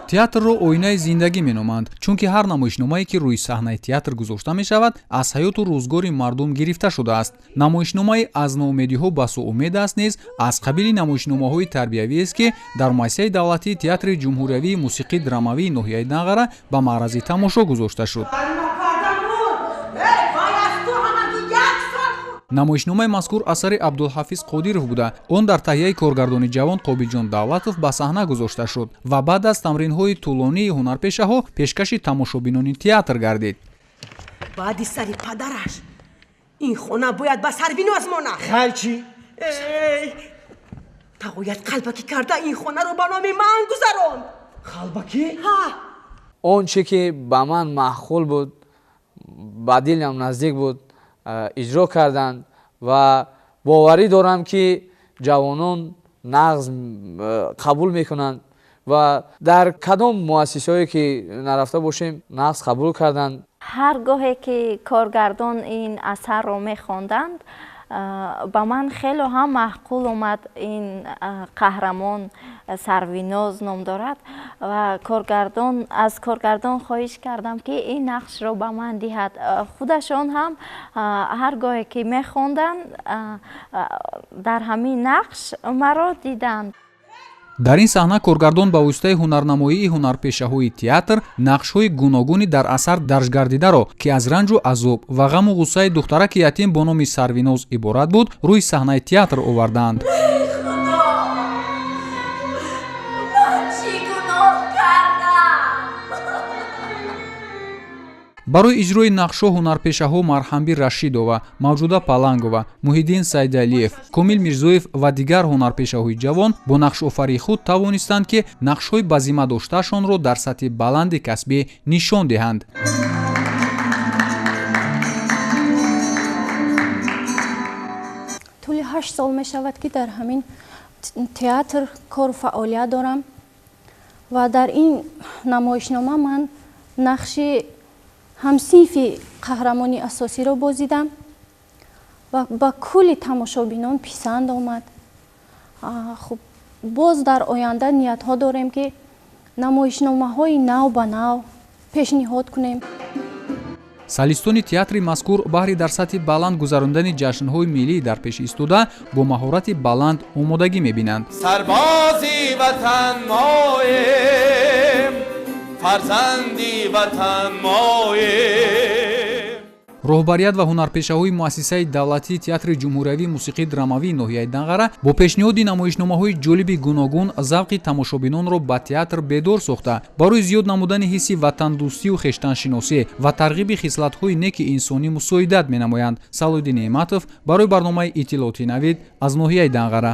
Театрро оинаи зиндагӣ меноманд, чунки ҳар намоишномае, ки рӯи саҳнаи театр гузошта мешавад, аз ҳаёту рӯзгори мардум гирифта шудааст. Намоишномаи аз ноумедиҳо басу умед аст низ аз қабили намоишномаҳои тарбиявиест, ки дар муассисаи давлатии театри ҷумҳуриявии мусиқии драмавии ноҳияи Данғара ба маърази тамошо гузошта шуд. Намоишномаи мазкур асари Абдулҳафиз Қодиров буда, он дар таҳияи коргардони ҷавон Қобилҷон Давлатов ба саҳна гузошта шуд ва баъд аз тамринҳои тӯлонии ҳунарпешаҳо пешкаши тамошобинони театр гардид. Баъди сари падараш ин хона бояд ба Сарвиноз монад. Хай чӣ? Тағоят қалбакӣ карда ин хонаро ба номи ман гузаронд. Қалбакӣ? Ҳа. Он чӣ ки ба ман маъқул буд, ба дилам наздик буд, иҷро карданд ва боварӣ дорам, ки ҷавонон нағз қабул мекунанд ва дар кадом муассисаҳое ки нарафта бошем, нағз қабул карданд. Ҳар гоҳе ки коргардон ин асарро мехонданд, ба ман хело ҳам маъқул омад. Ин қаҳрамон Сарвиноз ном дорад ва коргардон аз коргардон хоҳиш кардам, ки ин нақшро ба ман диҳад. Худашон ҳам ҳар гоҳе ки мехонданд, дар ҳамин нақш маро диданд. Дар ин саҳна коргардон ба воситаи ҳунарнамоии ҳунарпешаҳои театр нақшҳои гуногуни дар асар дарҷгардидаро, ки аз ранҷу азоб ва ғаму ғуссаи духтараки ятим бо номи Сарвиноз иборат буд, рӯи саҳнаи театр овардаанд. Барои иҷрои нақшҳо ҳунарпешаҳо Марҳамби Рашидова, Мавҷуда Палангова, Муҳиддин Сайдалиев, Комил Мирзоев ва дигар ҳунарпешаҳои ҷавон бо нақшофарии худ тавонистанд, ки нақшҳои ба зимма доштаашонро дар сатҳи баланди касбӣ нишон диҳанд. Тӯли 8 сол мешавад, ки дар ҳамин театр кору фаъолият дорам ва дар ин намоишнома ман нақши ҳамсинфи қаҳрамони асосиро бозидам ва ба кулли тамошобинон писанд омад. Хуб, боз дар оянда ниятҳо дорем, ки намоишномаҳои нав ба нав пешниҳод кунем. Солистони театри мазкур баҳри дар сатҳи баланд гузарондани ҷашнҳои миллӣ дар пеш истода бо маҳорати баланд омодагӣ мебинанд. Сарбози ватан моем, фарзанди ватан моем. Роҳбарият ва ҳунарпешаҳои муассисаи давлатии театри ҷумҳуриявии мусиқии драмавии ноҳияи Данғара бо пешниҳоди намоишномаҳои ҷолиби гуногун завқи тамошобинонро ба театр бедор сохта, барои зиёд намудани ҳисси ватандӯстию хештаншиносӣ ва тарғиби хислатҳои неки инсонӣ мусоидат менамоянд. Салоҳиддин Неъматов барои барномаи иттилооти Навид аз ноҳияи Данғара.